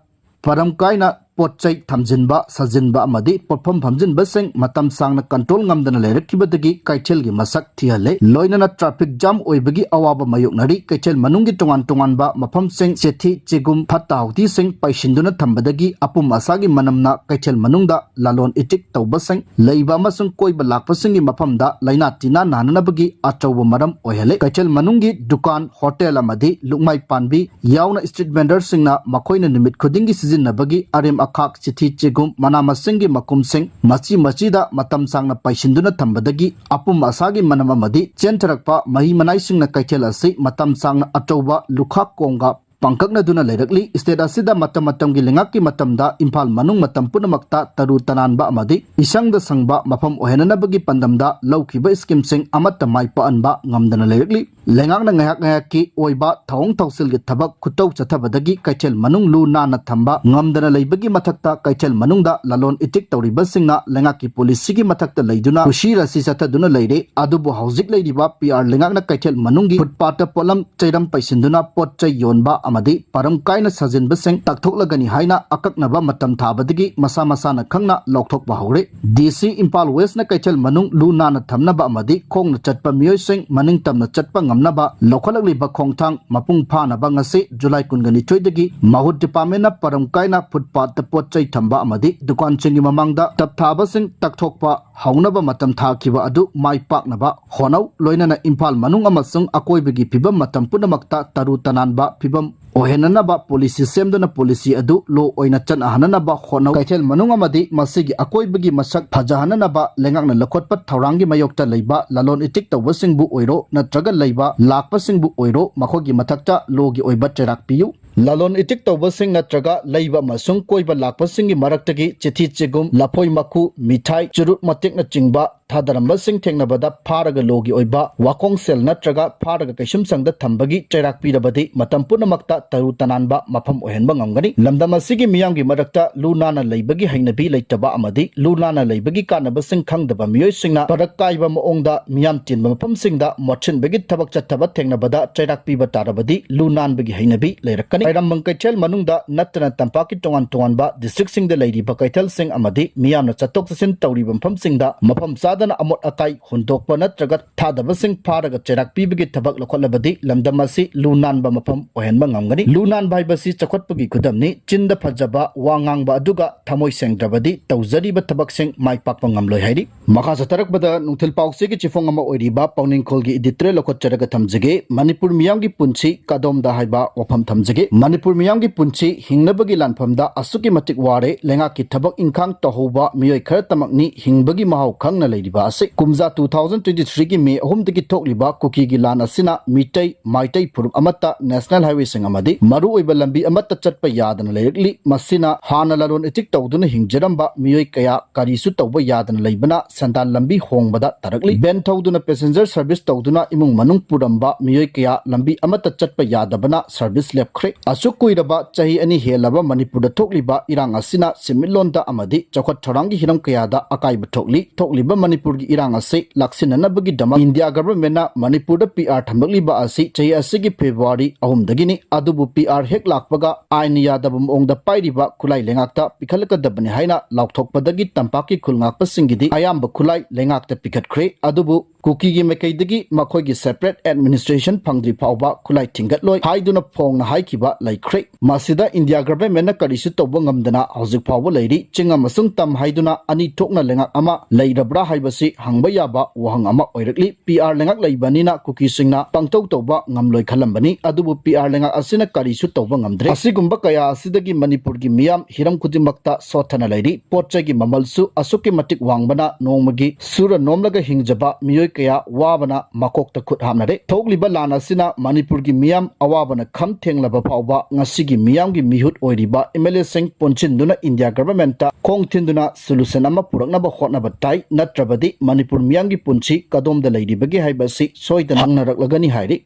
ꯃꯔꯝ ꯀꯥꯏꯅ ꯄꯣꯠ ꯆꯩ ꯊꯝꯖꯤꯟꯕ, ꯁꯥꯖꯤꯟꯕ ꯑꯃꯗꯤ ꯄꯣꯠꯐꯝ ꯐꯝꯖꯤꯟꯕꯁꯤꯡ ꯃꯇꯝ ꯁꯥꯡꯅ control ꯉꯝꯗꯅ ꯂꯩꯔꯛꯈꯤꯕꯗꯒꯤ ꯀꯩꯊꯦꯜꯒꯤ ꯃꯁꯛ ꯊꯤꯍꯜꯂꯦ꯫ ꯂꯣꯏꯅꯅ traffic jam ꯑꯣꯏꯕꯒꯤ ꯑꯋꯥꯕ ꯃꯥꯌꯣꯛꯅꯔꯤ꯫ ꯀꯩꯊꯦꯜ ꯃꯅꯨꯡꯒꯤ ꯇꯣꯉꯥꯟ ꯇꯣꯉꯥꯟꯕ ꯃꯐꯝꯁꯤꯡ ꯆꯦꯊꯤ ꯆꯦꯒꯨꯝ ꯐꯠꯇ ꯍꯥꯎꯊꯤꯁꯤꯡ ꯄꯩꯁꯤꯟꯗꯨꯅ ꯊꯝꯕꯗꯒꯤ ꯑꯄꯨꯝ ꯑꯁꯥꯒꯤ ꯃꯅꯝꯅ ꯀꯩꯊꯦꯜ ꯃꯅꯨꯡꯗ ꯂꯂꯣꯟ ꯏꯇꯤꯛ ꯇꯧꯕꯁꯤꯡ ꯂꯩꯕ ꯑꯃꯁꯨꯡ ꯀꯣꯏꯕ ꯂꯥꯛꯄꯁꯤꯡꯒꯤ ꯃꯐꯝꯗ ꯂꯥꯏꯅꯥ ꯇꯤꯟꯅꯥ ꯅꯥꯅꯅꯕꯒꯤ ꯑꯆꯧꯕ ꯃꯔꯝ ꯑꯣꯏꯍꯜꯂꯦ꯫ ꯀꯩꯊꯦꯜ ꯃꯅꯨꯡꯒꯤ ꯗꯨꯀꯥꯟ, ꯍꯣꯇꯦꯜ ꯑꯃꯗꯤ ꯂꯨꯛꯃꯥꯏ ꯄꯥꯟꯕꯤ ꯌꯥꯎꯅ street vendor ꯁꯤꯡꯅ ꯃꯈꯣꯏꯅ ꯅꯨꯃꯤꯠ ꯈꯨꯗꯤꯡꯒꯤ ꯁꯤꯖꯤꯟꯅꯕꯒꯤ ꯑꯔꯦꯝ ꯑꯈꯥꯛ, ꯆꯤꯊꯤ ꯆꯦꯒꯨꯝ, ꯃꯅꯥ ꯃꯁꯤꯡꯒꯤ ꯃꯀꯨꯝꯁꯤꯡ ꯃꯆꯤ ꯃꯆꯤꯗ ꯃꯇꯝ ꯁꯥꯡꯅ ꯄꯩꯁꯤꯟꯗꯨꯅ ꯊꯝꯕꯗꯒꯤ ꯑꯄꯨꯝ ꯑꯁꯥꯒꯤ ꯃꯅꯝ ꯑꯃꯗꯤ ꯆꯦꯟꯊꯔꯛꯄ ꯃꯍꯤ ꯃꯅꯥꯏꯁꯤꯡꯅ ꯀꯩꯊꯦꯜ ꯑꯁꯤ ꯃꯇꯝ ꯁꯥꯡꯅ ꯑꯆꯧꯕ ꯂꯨꯈꯥꯛ ꯀꯣꯝꯒ ꯄꯥꯡꯀꯛꯅꯗꯨꯅ ꯂꯩꯔꯛꯂꯤ꯫ ꯁ꯭ꯇꯦꯠ ꯑꯁꯤꯗ ꯃꯇꯝ ꯃꯇꯝꯒꯤ ꯂꯩꯉꯥꯛꯀꯤ ꯃꯇꯝꯗ ꯏꯝꯐꯥꯜ ꯃꯅꯨꯡ ꯃꯇꯝ ꯄꯨꯝꯅꯃꯛꯇ ꯇꯔꯨ ꯇꯅꯥꯟꯕ ꯑꯃꯗꯤ ꯏꯁꯪꯗ ꯁꯪꯕ ꯃꯐꯝ ꯑꯣꯏꯍꯟꯅꯅꯕꯒꯤ ꯄꯥꯟꯗꯝꯗ ꯂꯧꯈꯤꯕ ꯁ꯭ꯀꯤꯝꯁꯤꯡ ꯑꯃꯠꯇ ꯃꯥꯏ ꯄꯥꯛꯍꯟꯕ ꯉꯝꯗꯅ ꯂꯩꯔꯛꯂꯤ꯫ ꯂꯩꯉꯥꯛꯅ ꯉꯥꯏꯍꯥꯛ ꯉꯥꯏꯍꯥꯛꯀꯤ ꯑꯣꯏꯕ ꯊꯧꯑꯣꯡ ꯊꯧꯁꯤꯜꯒꯤ ꯊꯕꯛ ꯈꯨꯇꯧ ꯆꯠꯊꯕꯗꯒꯤ ꯀꯩꯊꯦꯜ ꯃꯅꯨꯡ ꯂꯨ ꯅꯥꯟꯅ ꯊꯝꯕ ꯉꯝꯗꯅ ꯂꯩꯕꯒꯤ ꯃꯊꯛꯇ ꯀꯩꯊꯦꯜ ꯃꯅꯨꯡꯗ ꯂꯂꯣꯟ ꯏꯇꯤꯛ ꯇꯧꯔꯤꯕꯁꯤꯡꯅ ꯂꯩꯉꯥꯛꯀꯤ ꯄꯣꯂꯤꯁꯤꯒꯤ ꯃꯊꯛꯇ ꯂꯩꯗꯨꯅ ꯀꯨꯁꯤ ꯔꯥꯁꯤ ꯆꯠꯊꯗꯨꯅ ꯂꯩꯔꯦ꯫ ꯑꯗꯨꯕꯨ ꯍꯧꯖꯤꯛ ꯂꯩꯔꯤꯕ ꯄꯤ ꯑꯥꯔ ꯂꯩꯉꯥꯛꯅ ꯀꯩꯊꯦꯜ ꯃꯅꯨꯡꯒꯤ ꯐꯨꯠꯄꯥꯠꯇ ꯄꯣꯠꯂꯝ ꯆꯩꯔꯝ ꯄꯩꯁꯤꯟꯗꯨꯅ ꯄꯣꯠ ꯆꯩ ꯌꯣꯟꯕ ꯑꯃꯗꯤ ꯄꯔꯝ ꯀꯥꯏꯅ ꯁꯥꯖꯤꯟꯕꯁꯤꯡ ꯇꯛꯊꯣꯛꯂꯒꯅꯤ ꯍꯥꯏꯅ ꯑꯀꯛꯅꯕ ꯃꯇꯝ ꯊꯥꯕꯗꯒꯤ ꯃꯁꯥ ꯃꯁꯥꯅ ꯈꯪꯅ ꯂꯧꯊꯣꯛꯄ ꯍꯧꯔꯦ꯫ ꯗꯤ ꯁꯤ ꯏꯝꯐꯥꯜ ꯋꯦꯁꯅ ꯀꯩꯊꯦꯜ ꯃꯅꯨꯡ ꯂꯨ ꯅꯥꯟꯅ ꯊꯝꯅꯕ ꯑꯃꯗꯤ ꯈꯣꯡꯅ ꯆꯠꯄ ꯃꯤꯑꯣꯏꯁꯤꯡ ꯃꯅꯤꯡ ꯇꯝꯅ ꯆꯠꯄ ꯉꯝꯅꯕ ꯂꯧꯈꯠꯂꯛꯂꯤꯕ ꯈꯣꯡꯊꯥꯡ ꯃꯄꯨꯡ ꯐꯥꯅꯕ ꯉꯁꯤ ꯖꯨꯂꯥꯏ ꯀꯨꯟꯒ ꯅꯤꯊꯣꯏꯗꯒꯤ ꯃꯍꯨꯠ ꯗꯤꯄꯥꯔꯠꯃꯦꯟꯅ ꯄꯔꯝ ꯀꯥꯏꯅ ꯐꯨꯠꯄꯥꯠꯇ ꯄꯣꯠ ꯆꯩ ꯊꯝꯕ ꯑꯃꯗꯤ ꯗꯨꯀꯥꯟꯁꯤꯡꯒꯤ ꯃꯃꯥꯡꯗ ꯇꯞ ꯊꯥꯕꯁꯤꯡ ꯇꯛꯊꯣꯛꯄ ꯍꯧꯅꯕ ꯃꯇꯝ ꯊꯥꯈꯤꯕ ꯑꯗꯨ ꯃꯥꯏ ꯄꯥꯛꯅꯕ ꯍꯣꯠꯅꯧ꯫ ꯂꯣꯏꯅꯅ ꯏꯝꯐꯥꯜ ꯃꯅꯨꯡ ꯑꯃꯁꯨꯡ ꯑꯀꯣꯏꯕꯒꯤ ꯐꯤꯕꯝ ꯃꯇꯝ ꯄꯨꯝꯅꯃꯛꯇ ꯇꯔꯨ ꯇꯅꯥꯟꯕ ꯐꯤꯕꯝ ꯑꯣꯏꯍꯟꯅꯅꯕ ꯄꯣꯂꯤꯁꯤ ꯁꯦꯝꯗꯨꯅ ꯄꯣꯂꯤꯁꯤ ꯑꯗꯨ ꯂꯣ ꯑꯣꯏꯅ ꯆꯠꯅꯍꯟꯅꯅꯕ ꯍꯣꯠꯅꯧ꯫ ꯀꯩꯊꯦꯜ ꯃꯅꯨꯡ ꯑꯃꯗꯤ ꯃꯁꯤꯒꯤ ꯑꯀꯣꯏꯕꯒꯤ ꯃꯁꯛ ꯐꯖꯍꯟꯅꯅꯕ ꯂꯩꯉꯥꯛꯅ ꯂꯧꯈꯠꯄ ꯊꯧꯔꯥꯡꯒꯤ ꯃꯥꯌꯣꯛꯇ ꯂꯩꯕ ꯂꯂꯣꯟ ꯏꯇꯤꯛ ꯇꯧꯕꯁꯤꯡꯕꯨ ꯑꯣꯏꯔꯣ ꯅꯠꯇ꯭ꯔꯒ ꯂꯩꯕ ꯂꯥꯛꯄꯁꯤꯡꯕꯨ ꯑꯣꯏꯔꯣ ꯃꯈꯣꯏꯒꯤ ꯃꯊꯛꯇ ꯂꯣꯒꯤ ꯑꯣꯏꯕ ꯆꯩꯔꯥꯛ ꯄꯤꯌꯨ꯫ ꯂꯂꯣꯟ ꯏꯇꯤꯛ ꯇꯧꯕꯁꯤꯡ ꯅꯠꯇ꯭ꯔꯒ ꯂꯩꯕ ꯑꯃꯁꯨꯡ ꯀꯣꯏꯕ ꯂꯥꯛꯄꯁꯤꯡꯒꯤ ꯃꯔꯛꯇꯒꯤ ꯆꯤꯊꯤ ꯆꯦꯒꯨꯝ, ꯂꯐꯣꯏ ꯃꯀꯨ, ꯃꯤꯊꯥꯏ, ꯆꯨꯔꯨꯞ ꯃꯇꯦꯛꯅꯆꯤꯡꯕ ꯊꯥꯗꯔꯝꯕꯁꯤꯡ ꯊꯦꯡꯅꯕꯗ ꯐꯥꯔꯒ ꯂꯣꯒꯤ ꯑꯣꯏꯕ ꯋꯥꯈꯣꯡ ꯁꯦꯜ ꯅꯠꯇ꯭ꯔꯒ ꯐꯥꯔꯒ ꯀꯩꯁꯨꯝꯁꯪꯗ ꯊꯝꯕꯒꯤ ꯆꯩꯔꯥꯛ ꯄꯤꯔꯕꯗꯤ ꯃꯇꯝ ꯄꯨꯝꯅꯃꯛꯇ ꯇꯔꯨ ꯇꯅꯥꯟꯕ ꯃꯐꯝ ꯑꯣꯏꯍꯟꯕ ꯉꯝꯒꯅꯤ꯫ ꯂꯝꯗꯝ ꯑꯁꯤꯒꯤ ꯃꯤꯌꯥꯝꯒꯤ ꯃꯔꯛꯇ ꯂꯨ ꯅꯥꯟꯅ ꯂꯩꯕꯒꯤ ꯍꯩꯅꯕꯤ ꯂꯩꯇꯕ ꯑꯃꯗꯤ ꯂꯨ ꯅꯥꯟꯅ ꯂꯩꯕꯒꯤ ꯀꯥꯟꯅꯕꯁꯤꯡ ꯈꯪꯗꯕ ꯃꯤꯑꯣꯏꯁꯤꯡꯅ ꯐꯔꯛ ꯀꯥꯏꯕ ꯃꯑꯣꯡꯗ ꯃꯤꯌꯥꯝ ꯇꯤꯟꯕ ꯃꯐꯝꯁꯤꯡꯗ ꯃꯣꯠꯁꯤꯟꯕꯒꯤ ꯊꯕꯛ ꯆꯠꯊꯕ ꯊꯦꯡꯅꯕꯗ ꯆꯩꯔꯥꯛ ꯄꯤꯕ ꯇꯥꯔꯕꯗꯤ ꯂꯨ ꯅꯥꯟꯕꯒꯤ ꯍꯩꯅꯕꯤ ꯂꯩꯔꯛꯀꯅꯤ꯫ ꯈ꯭ꯋꯥꯏꯔꯝꯕꯟ ꯀꯩꯊꯦꯜ ꯃꯅꯨꯡꯗ ꯅꯠꯇꯅ ꯇꯝꯄꯥꯛꯀꯤ ꯇꯣꯉꯥꯟ ꯇꯣꯉꯥꯟꯕ ꯗꯤꯁꯇ꯭ꯔꯤꯛꯁꯤꯡꯗ ꯂꯩꯔꯤꯕ ꯀꯩꯊꯦꯜꯁꯤꯡ ꯑꯃꯗꯤ ꯃꯤꯌꯥꯝꯅ ꯆꯠꯊꯣꯛ ꯆꯠꯁꯤꯟ ꯇꯧꯔꯤꯕ ꯃꯐꯝꯁꯤꯡꯗ ꯃꯐꯝ ꯆꯥꯗꯅ ꯐꯖꯅ ꯑꯃꯣꯠ ꯑꯀꯥꯏ ꯍꯨꯟꯗꯣꯛꯄ ꯅꯠꯇ꯭ꯔꯒ ꯊꯥꯗꯕꯁꯤꯡ ꯐꯥꯔꯒ ꯆꯩꯔꯥꯛ ꯄꯤꯕꯒꯤ ꯊꯕꯛ ꯂꯧꯈꯠꯂꯕꯗꯤ ꯂꯝꯗꯝ ꯑꯁꯤ ꯂꯨ ꯅꯥꯟꯕ ꯃꯐꯝ ꯑꯣꯏꯍꯟꯕ ꯉꯝꯒꯅꯤ꯫ ꯂꯨ ꯅꯥꯟꯕ ꯍꯥꯏꯕꯁꯤ ꯆꯥꯎꯈꯠꯄꯒꯤ ꯈꯨꯗꯝꯅꯤ꯫ ꯆꯤꯟꯗ ꯐꯖꯕ ꯋꯥ ꯉꯥꯡꯕ ꯑꯗꯨꯒ ꯊꯃꯣꯏ ꯁꯦꯡꯗ꯭ꯔꯕꯗꯤ ꯇꯧꯖꯔꯤꯕ ꯊꯕꯛꯁꯤꯡ ꯃꯥꯏ ꯄꯥꯛꯄ ꯉꯝꯂꯣꯏ ꯍꯥꯏꯔꯤ꯫ ꯃꯈꯥ ꯆꯠꯊꯔꯛꯄꯗ ꯅꯨꯡꯊꯤꯜ ꯄꯥꯎꯆꯦꯒꯤ ꯆꯤꯐꯣꯡ ꯑꯃ ꯑꯣꯏꯔꯤꯕ ꯄꯥꯎꯅꯤꯡꯈꯣꯜꯒꯤ editorial ꯂꯧꯈꯠꯆꯔꯒ ꯊꯝꯖꯒꯦ꯫ ꯃꯅꯤꯄꯨꯔ ꯃꯤꯌꯥꯝꯒꯤ ꯄꯨꯟꯁꯤ ꯀꯗꯣꯝꯗ ꯍꯥꯏꯕ ꯋꯥꯐꯝ ꯊꯝꯖꯒꯦ꯫ ꯃꯅꯤꯄꯨꯔ ꯃꯤꯌꯥꯝꯒꯤ ꯄꯨꯟꯁꯤ ꯍꯤꯡꯅꯕꯒꯤ ꯂꯥꯟꯐꯝꯗ ꯑꯁꯨꯛꯀꯤ ꯃꯇꯤꯛ ꯋꯥꯔꯦ꯫ ꯂꯩꯉꯥꯛꯀꯤ ꯊꯕꯛ ꯏꯪꯈꯥꯡ ꯇꯧꯍꯧꯕ ꯃꯤꯑꯣꯏ ꯈꯔꯇꯃꯛꯅꯤ ꯍꯤꯡꯕꯒꯤ ꯃꯍꯥꯎ ꯈꯪꯅ ꯂꯩꯔꯤꯕ ꯑꯁꯤ꯫ ꯀꯨꯝꯖꯥ two thousand twenty three ꯒꯤ ꯃꯦ ꯑꯍꯨꯝꯗꯒꯤ ꯊꯣꯛꯂꯤꯕ ꯀꯨꯀꯤꯒꯤ ꯂꯥꯟ ꯑꯁꯤꯅ ꯃꯤꯇꯩ, ꯃꯥꯏꯇꯩ ꯐꯨꯔꯨꯞ ꯑꯃꯠꯇ national highway ꯁꯤꯡ ꯑꯃꯗꯤ ꯃꯔꯨꯑꯣꯏꯕ ꯂꯝꯕꯤ ꯑꯃꯠꯇ ꯆꯠꯄ ꯌꯥꯗꯅ ꯂꯩꯔꯛꯂꯤ꯫ ꯃꯁꯤꯅ ꯍꯥꯟꯅ ꯂꯂꯣꯟ ꯏꯇꯤꯛ ꯇꯧꯗꯨꯅ ꯍꯤꯡꯖꯔꯝꯕ ꯃꯤꯑꯣꯏ ꯀꯌꯥ ꯀꯔꯤꯁꯨ ꯇꯧꯕ ꯌꯥꯗꯅ ꯂꯩꯕꯅ ꯁꯦꯟꯗꯥꯟ ꯂꯝꯕꯤ ꯍꯣꯡꯕꯗ ꯇꯥꯔꯛꯂꯤ꯫ ꯚꯦꯟ ꯊꯧꯗꯨꯅ passenger service ꯇꯧꯗꯨꯅ ꯏꯃꯨꯡ ꯃꯅꯨꯡ ꯄꯨꯔꯝꯕ ꯃꯤꯑꯣꯏ ꯀꯌꯥ ꯂꯝꯕꯤ ꯑꯃꯠꯇ ꯆꯠꯄ ꯌꯥꯗꯕꯅ service ꯂꯦꯞꯈ꯭ꯔꯦ꯫ ꯑꯁꯨꯛ ꯀꯨꯏꯔꯕ ꯆꯍꯤ ꯑꯅꯤ ꯍꯦꯜꯂꯕ ꯃꯅꯤꯄꯨꯔꯗ ꯊꯣꯛꯂꯤꯕ ꯏꯔꯥꯡ ꯑꯁꯤꯅ ꯁꯦꯟꯃꯤꯠꯂꯣꯟꯗ ꯑꯃꯗꯤ ꯆꯥꯎꯈꯠ ꯊꯧꯔꯥꯡꯒꯤ ꯍꯤꯔꯝ ꯀꯌꯥꯗ ꯑꯀꯥꯏꯕ ꯊꯣꯛꯂꯤ꯫ ꯊꯣꯛꯂꯤꯕ ꯃꯅꯤꯄꯨꯔꯒꯤ ꯏꯔꯥꯡ ꯑꯁꯤ ꯂꯥꯛꯁꯤꯟꯅꯅꯕꯒꯤꯗꯃꯛ ꯏꯟꯗꯤꯌꯥ government ꯅ ꯃꯅꯤꯄꯨꯔꯗ PR ꯊꯝꯂꯛꯂꯤꯕ ꯑꯁꯤ ꯆꯍꯤ ꯑꯁꯤꯒꯤ February ꯑꯍꯨꯝꯗꯒꯤꯅꯤ꯫ ꯑꯗꯨꯕꯨ PR ꯍꯦꯛ ꯂꯥꯛꯄꯒ ꯑꯥꯏꯟꯅ ꯌꯥꯗꯕ ꯃꯑꯣꯡꯗ ꯄꯥꯏꯔꯤꯕ ꯈꯨꯠꯂꯥꯏ ꯂꯩꯉꯥꯛꯇ ꯄꯤꯈꯠꯂꯛꯀꯗꯕꯅꯤ ꯍꯥꯏꯅ ꯂꯥꯎꯊꯣꯛꯄꯗꯒꯤ ꯇꯝꯄꯥꯛꯀꯤ ꯈꯨꯜ ꯉꯥꯛꯄꯁꯤꯡꯒꯤꯗꯤ ꯑꯌꯥꯝꯕ ꯈꯨꯠꯂꯥꯏ ꯂꯩꯉꯥꯛꯇ ꯄꯤꯈꯠꯈ꯭ꯔꯦ꯫ ꯑꯗꯨꯕꯨ ꯀꯨꯀꯤꯒꯤ ꯃꯥꯏꯀꯩꯗꯒꯤ ꯃꯈꯣꯏꯒꯤ separate administration ꯐꯪꯗ꯭ꯔꯤ ꯐꯥꯎꯕ ꯈꯨꯠꯂꯥꯏ ꯊꯤꯡꯒꯠꯂꯣꯏ ꯍꯥꯏꯗꯨꯅ ꯐꯣꯡꯅ ꯍꯥꯏꯈꯤꯕ ꯂꯩꯈ꯭ꯔꯦ꯫ ꯃꯁꯤꯗ ꯏꯟꯗꯤꯌꯥ government ꯅ ꯀꯔꯤꯁꯨ ꯇꯧꯕ ꯉꯝꯗꯅ ꯍꯧꯖꯤꯛ ꯐꯥꯎꯕ ꯂꯩꯔꯤ꯫ ꯆꯤꯡ ꯑꯃꯁꯨꯡ ꯇꯝ ꯍꯥꯏꯗꯨꯅ ꯑꯅꯤ ꯊꯣꯛꯅ ꯂꯩꯉꯥꯛ ꯑꯃ ꯂꯩꯔꯕ꯭ꯔꯥ ꯍꯥꯏꯕꯁꯤ ꯍꯪꯕ ꯌꯥꯕ ꯋꯥꯍꯪ ꯑꯃ ꯑꯣꯏꯔꯛꯂꯤ꯫ PR ꯂꯩꯉꯥꯛ ꯂꯩꯕꯅꯤꯅ ꯀꯨꯀꯤꯁꯤꯡꯅ ꯄꯪꯇꯧ ꯇꯧꯕ ꯉꯝꯂꯣꯏ ꯈꯜꯂꯝꯕꯅꯤ꯫ ꯑꯗꯨꯕꯨ PR ꯂꯩꯉꯥꯛ ꯑꯁꯤꯅ ꯀꯔꯤꯁꯨ ꯇꯧꯕ ꯉꯝꯗ꯭ꯔꯦ꯫ ꯑꯁꯤꯒꯨꯝꯕ ꯀꯌꯥ ꯑꯁꯤꯗꯒꯤ ꯃꯅꯤꯄꯨꯔꯒꯤ ꯃꯤꯌꯥꯝ ꯍꯤꯔꯝ ꯈꯨꯗꯤꯡꯃꯛꯇ ꯁꯣꯠꯊꯅ ꯂꯩꯔꯤ꯫ ꯄꯣꯠ ꯆꯩꯒꯤ ꯃꯃꯜꯁꯨ ꯑꯁꯨꯛꯀꯤ ꯃꯇꯤꯛ ꯋꯥꯡꯕꯅ ꯅꯣꯡꯃꯒꯤ ꯁꯨꯔ ꯅꯣꯝꯂꯒ ꯍꯤꯡꯖꯕ ꯃꯤꯑꯣꯏ ꯀꯌꯥ ꯋꯥꯕꯅ ꯃꯀꯣꯛꯇ ꯈꯨꯠ ꯍꯥꯞꯅꯔꯦ꯫ ꯊꯣꯛꯂꯤꯕ ꯂꯥꯟ ꯑꯁꯤꯅ ꯃꯅꯤꯄꯨꯔꯒꯤ ꯃꯤꯌꯥꯝ ꯑꯋꯥꯕꯅ ꯈꯝ ꯊꯦꯡꯂꯕ ꯐꯥꯎꯕ ꯉꯁꯤꯒꯤ ꯃꯤꯌꯥꯝꯒꯤ ꯃꯤꯍꯨꯠ ꯑꯣꯏꯔꯤꯕ MLA ꯁꯤꯡ ꯄꯨꯟꯁꯤꯟꯗꯨꯅ ꯏꯟꯗꯤꯌꯥ government ꯇ ꯈꯣꯡ ꯊꯤꯟꯗꯨꯅ solution ꯑꯃ ꯄꯨꯔꯛꯅꯕ ꯍꯣꯠꯅꯕ ꯇꯥꯏ꯫ ꯅꯠꯇ꯭ꯔꯕꯗꯤ ꯃꯅꯤꯄꯨꯔ ꯃꯤꯌꯥꯝꯒꯤ ꯄꯨꯟꯁꯤ ꯀꯗꯣꯝꯗ ꯂꯩꯔꯤꯕꯒꯦ ꯍꯥꯏꯕ ꯑꯁꯤ ꯁꯣꯏꯗꯅ ꯍꯪꯅꯔꯛꯂꯒꯅꯤ ꯍꯥꯏꯔꯤ꯫